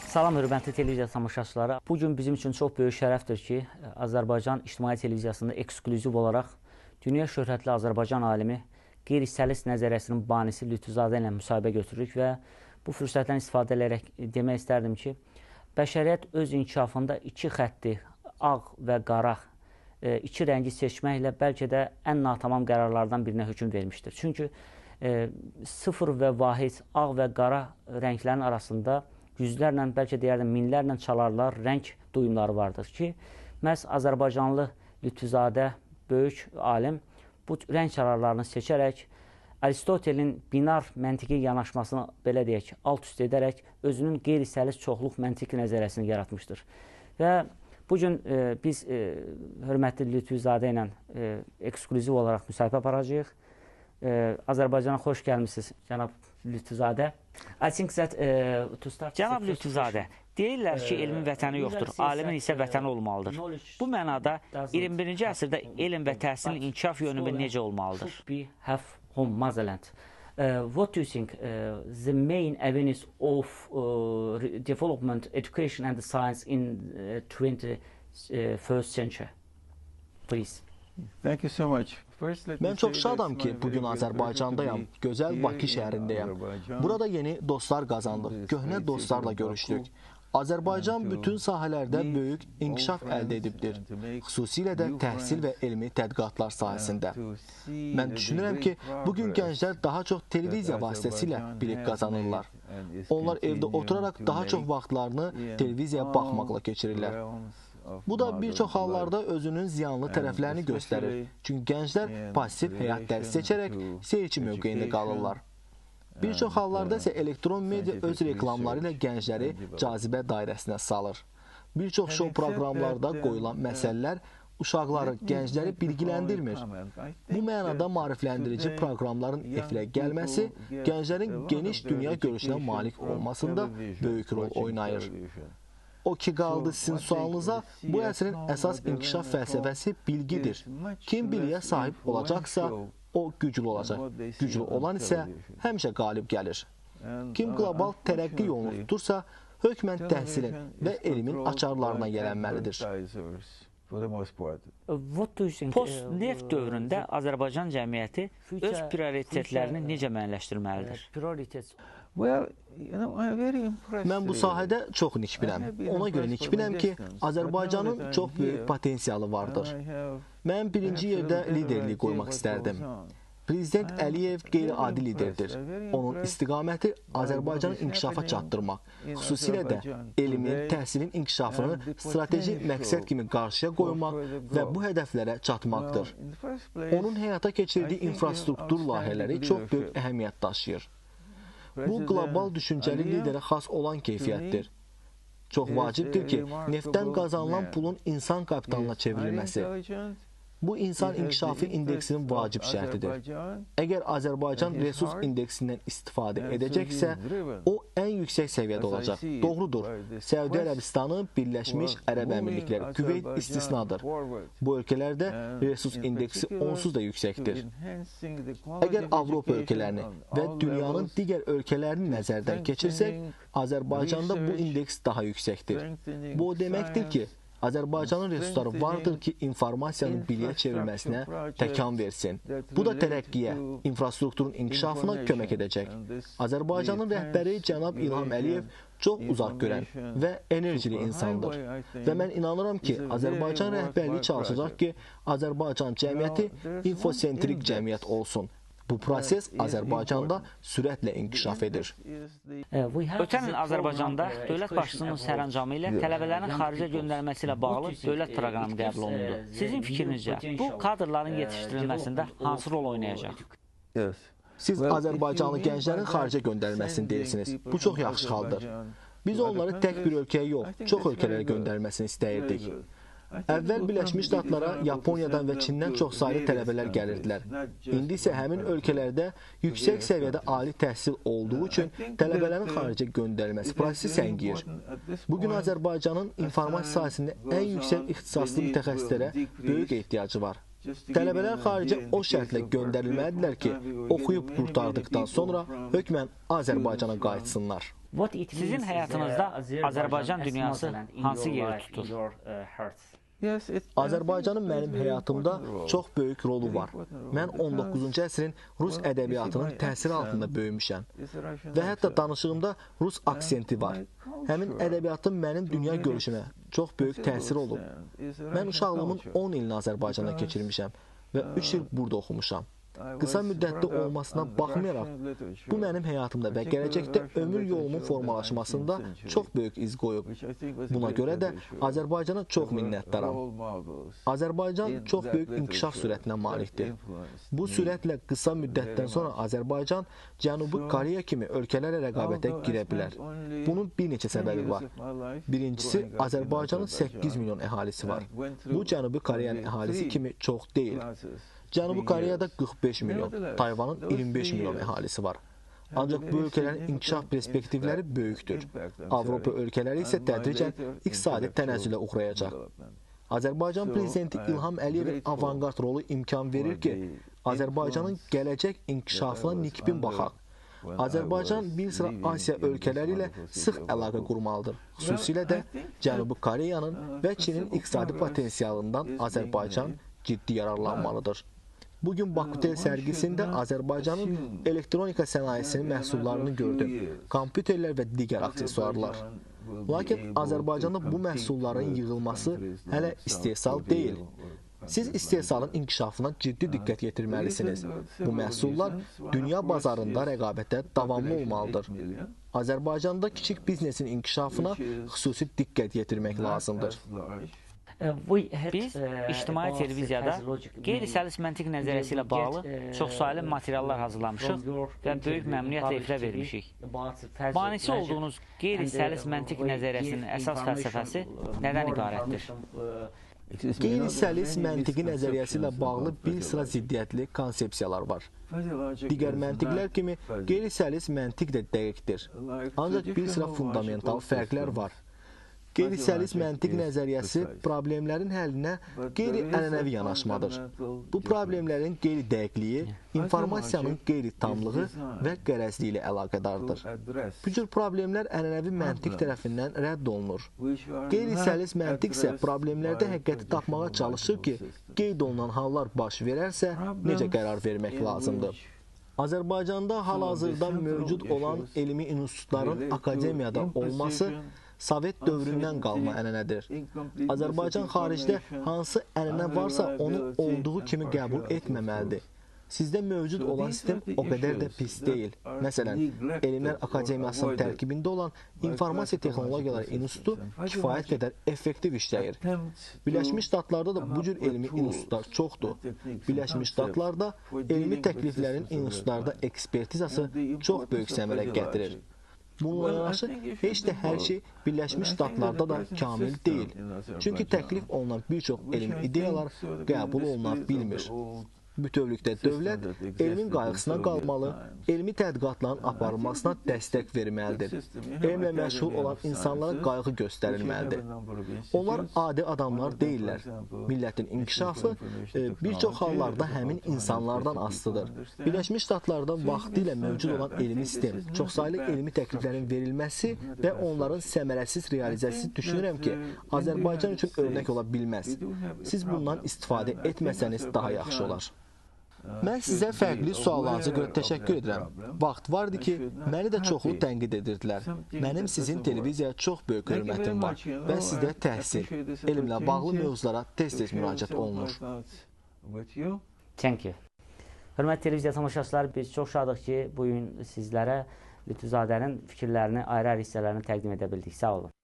Salam hörmətli televiziya tamaşaçıları. Bu gün bizim üçün çox böyük şərəfdir ki, Azərbaycan İctimai Televiziyasında eksklüziv olaraq dünya şöhrətli Azərbaycan alimi, qeyri-səlis nəzəriyyəsinin banisi Lütfüzadə ilə müsahibə götürürük və bu fürsətdən istifadə edərək demək istərdim ki, bəşəriyyət öz inkişafında iki xətti, ağ və qara, iki rəngi seçməklə bəlkə də ən natamam qərarlardan birinə hökm vermişdir. Çünki sıfır və vahid, ağ və qara rənglərin arasında yüzlərlə, bəlkə deyərdim, minlərlə çalarlar, rəng duyumları vardır ki, məhz Azərbaycanlı Lütfüzadə, böyük alim, bu rəng çalarlarını seçərək Aristotelin binar məntiqi yanaşmasını, belə deyək, alt-üst edərək özünün qeyri-səlis çoxluq məntiq nəzəriyyəsini yaratmışdır. Və bugün biz hörmətli Lütfüzadə ilə eksklüziv olaraq müsahibə aparacağıq. Azərbaycana xoş gəlmişsiniz, cənab Lütfüzadə. I think that to start. Cənab Lütfüzadə, deyirlər ki, elmin vətəni yoxdur, alimin isə vətəni olmalıdır. Bu mənada 21-ci əsrdə elm və təhsilin inkişaf yönümü necə olmalıdır? Should be have home motherland. What do you think the main avenues of development, education and science in 21st century? Please. Thank you so much. Mən çox şadam ki, bugün Azərbaycandayam, gözəl Bakı şəhərindəyəm. Burada yeni dostlar qazandıq, köhnə dostlarla görüşdük. Azərbaycan bütün sahələrdə böyük inkişaf əldə edibdir, xüsusilə də təhsil və elmi tədqiqatlar sahəsində. Mən düşünürəm ki, bugün gənclər daha çox televiziya vasitəsilə bilik qazanırlar. Onlar evdə oturaraq daha çox vaxtlarını televiziyaya baxmaqla keçirirlər. Bu da bir çox hallarda özünün ziyanlı tərəflərini göstərir. Çünki gənclər pasiv həyat dərsi seçərək seyirci mövqeyində qalırlar. Bir çox hallarda isə elektron media öz reklamları ilə gəncləri cazibə dairəsinə salır. Bir çox şou proqramlarda qoyulan məsələlər uşaqları, gəncləri bilgiləndirmir. Bu mənada maarifləndirici proqramların efirə gəlməsi gənclərin geniş dünya görüşünə malik olmasında böyük rol oynayır. O ki qaldı sizin sualınıza, bu əsrin əsas inkişaf fəlsəfəsi bilgidir. Kim biliyə sahib olacaqsa, o güclü olacaq. Güclü olan isə həmişə qalib gəlir. Kim qlobal tərəqqi yolunu tutursa, hökmən təhsilin və elmin açarlarına yələnməlidir. Post-neft dövründə Azərbaycan cəmiyyəti öz prioritetlərini necə müəyyənləşdirməlidir? Mən bu sahədə çox nikbinəm. Ona görə nikbinəm ki, Azərbaycanın çox böyük potensialı vardır. Mən birinci yerdə liderlik qoymaq istərdim. Prezident Əliyev qeyri-adi liderdir. Onun istiqaməti Azərbaycanı inkişafa çatdırmaq, xüsusilə də elmin, təhsilin inkişafını strateji məqsəd kimi qarşıya qoymaq və bu hədəflərə çatmaqdır. Onun həyata keçirdiyi infrastruktur layihələri çox böyük əhəmiyyət daşıyır. Bu, qlobal düşüncəli liderə xas olan keyfiyyətdir. Çox vacibdir ki, neftdən qazanılan pulun insan kapitalına çevrilməsi. Bu, insan inkişafı indeksinin vacib şərtidir. Əgər Azərbaycan resurs indeksindən istifadə edəcəksə, o ən yüksək səviyyədə olacaq. Doğrudur, Səudiyyə Ərəbistanı, Birləşmiş Ərəb Əmirlikləri, Küveyt istisnadır. Bu ölkələrdə resurs indeksi onsuz da yüksəkdir. Əgər Avropa ölkələrini və dünyanın digər ölkələrini nəzərdən keçirsək, Azərbaycanda bu indeks daha yüksəkdir. Bu o deməkdir ki, Azərbaycanın resursları vardır ki, informasiyanın biliyə çevrilməsinə təkan versin. Bu da tərəqqiyə, infrastrukturun inkişafına kömək edəcək. Azərbaycanın rəhbəri cənab İlham Əliyev çox uzaq görən və enerjili insandır. Və mən inanıram ki, Azərbaycan rəhbərliyi çalışacaq ki, Azərbaycan cəmiyyəti infosentrik cəmiyyət olsun. Bu proses Azərbaycanda sürətlə inkişaf edir. Ötən il Azərbaycanda dövlət başçısının sərəncamı ilə tələbələrin xaricə göndərilməsi ilə bağlı dövlət proqramı qəbul olundu. Sizin fikrinizcə, bu kadrların yetişdirilməsində hansı rol oynayacaq? Siz Azərbaycanlı gənclərin xaricə göndərilməsini deyirsiniz. Bu çox yaxşı haldır. Biz onları tək bir ölkəyə yox, çox ölkələrə göndərilməsini istəyirdik. Əvvəl Birləşmiş Ştatlara Yaponiyadan və Çindən çox saylı tələbələr gəlirdilər. İndi isə həmin ölkələrdə yüksək səviyyədə ali təhsil olduğu üçün tələbələrin xaricə göndərilməsi prosesi səngiyir. Bugün Azərbaycanın informasiya sahəsində ən yüksək ixtisaslı mütəxəssislərə böyük ehtiyacı var. Tələbələr xaricə o şərtlə göndərilməlidirlər ki, oxuyub qurtardıqdan sonra hökmən Azərbaycana qayıtsınlar. Sizin həyatınızda Azərbaycan dünyası hansı yeri tutur? Azərbaycanın mənim həyatımda çox böyük rolu var. Mən 19-cu əsrin rus ədəbiyyatının təsiri altında böyümüşəm və hətta danışığımda rus aksenti var. Həmin ədəbiyyatın mənim dünya görüşümə çox böyük təsiri olub. Mən uşaqlığımın 10 ilini Azərbaycanda keçirmişəm və 3 il burada oxumuşam. Qısa müddətli olmasına baxmayaraq, bu mənim həyatımda və gələcəkdə ömür yolumun formalaşmasında çox böyük iz qoyub. Buna görə də Azərbaycana çox minnətdaram. Azərbaycan çox böyük inkişaf sürətinə malikdir. Bu sürətlə qısa müddətdən sonra Azərbaycan Cənubi Koreya kimi ölkələrlə rəqabətə girə bilər. Bunun bir neçə səbəbi var. Birincisi, Azərbaycanın 8 milyon əhalisi var. Bu, Cənubi Koreyanın əhalisi kimi çox deyil. Cənubi Koreyada 45 milyon, Tayvanın 25 milyon əhalisi var. Ancaq bu ölkələrin inkişaf perspektivləri böyükdür. Avropa ölkələri isə tədricən iqtisadi tənəzzülə uğrayacaq. Azərbaycan Prezidenti İlham Əliyevin avangard rolu imkan verir ki, Azərbaycanın gələcək inkişafına nikbin baxaq. Azərbaycan bir sıra Asiya ölkələri ilə sıx əlaqə qurmalıdır. Xüsusilə də Cənubi Koreyanın və Çinin iqtisadi potensialından Azərbaycan ciddi yararlanmalıdır. Bugün Bakutel sərgisində Azərbaycanın elektronika sənayesinin məhsullarını gördüm. Kompüterlər və digər aksesuarlar. Lakin Azərbaycanda bu məhsulların yığılması hələ istehsal deyil. Siz istehsalın inkişafına ciddi diqqət yetirməlisiniz. Bu məhsullar dünya bazarında rəqabətə davamlı olmalıdır. Azərbaycanda kiçik biznesin inkişafına xüsusi diqqət yetirmək lazımdır. Biz ictimai televiziyada qeyri-səlis məntiq nəzəriyyəsi ilə bağlı çoxsaylı materiallar hazırlamışıq və böyük məmnuniyyətlə efirə vermişik. Banisi olduğunuz qeyri-səlis məntiq nəzəriyyəsinin əsas fəlsəfəsi nədən ibarətdir? Qeyri-səlis məntiqi nəzəriyyəsi ilə bağlı bir sıra ziddiyyətli konsepsiyalar var. Digər məntiqlər kimi qeyri-səlis məntiq də dəqiqdir. Ancaq bir sıra fundamental fərqlər var. Qeyri-səlis məntiq nəzəriyyəsi problemlərin həllinə qeyri-ənənəvi yanaşmadır. Bu problemlərin qeyri-dəqiqliyi, informasiyanın qeyri-tamlığı və qərəzliyi ilə əlaqədardır. Bu cür problemlər ənənəvi məntiq tərəfindən rədd olunur. Qeyri-səlis məntiq isə problemlərdə həqiqəti tapmağa çalışır ki, qeyd olunan hallar baş verərsə, necə qərar vermək lazımdır. Azərbaycanda hal-hazırda mövcud olan elmi institutların akademiyada olması Sovet dövründən qalma ənənədir. Azərbaycan xaricdə hansı ənənə varsa onu olduğu kimi qəbul etməməlidir. Sizdə mövcud olan sistem o qədər də pis deyil. Məsələn, Elmlər Akademiyasının tərkibində olan İnformasiya Texnologiyaları İnstitutu kifayət qədər effektiv işləyir. Birləşmiş Ştatlarda da bu cür elmi institutlar çoxdur. Birləşmiş Ştatlarda elmi təkliflərin institutlarda ekspertizası çox böyük səmərə gətirir. Bununla yanaşı, heç də hər şey Birləşmiş Ştatlarda da kamil deyil. Çünki təklif olunan bir çox elmi ideyalar qəbul oluna bilmir. Bütövlükdə dövlət elmin qayğısına qalmalı, elmi tədqiqatların aparılmasına dəstək verməlidir. Elmlə məşğul olan insanlara qayğı göstərilməlidir. Onlar adi adamlar deyillər. Millətin inkişafı bir çox hallarda həmin insanlardan asılıdır. Birləşmiş Ştatlarda vaxtilə mövcud olan elmi sistem, çoxsaylı elmi təkliflərin verilməsi və onların səmərəsiz realizasiyası düşünürəm ki, Azərbaycan üçün örnək ola bilməz. Siz bundan istifadə etməsəniz daha yaxşı olar. Mən sizə fərqli suallarınıza görə təşəkkür edirəm. Vaxt vardı ki, məni də çoxlu tənqid edirdilər. Mənim sizin televiziyaya çox böyük hörmətim var və sizdə təhsil, elmlə bağlı mövzulara tez-tez müraciət olunur. Thank you. Hörmətli televiziya tamaşaçıları, biz çox şadıq ki, bugün sizlərə Lütfüzadənin fikirlərini, ayrı-ayrı hissələrini təqdim edə bildik. Sağ olun.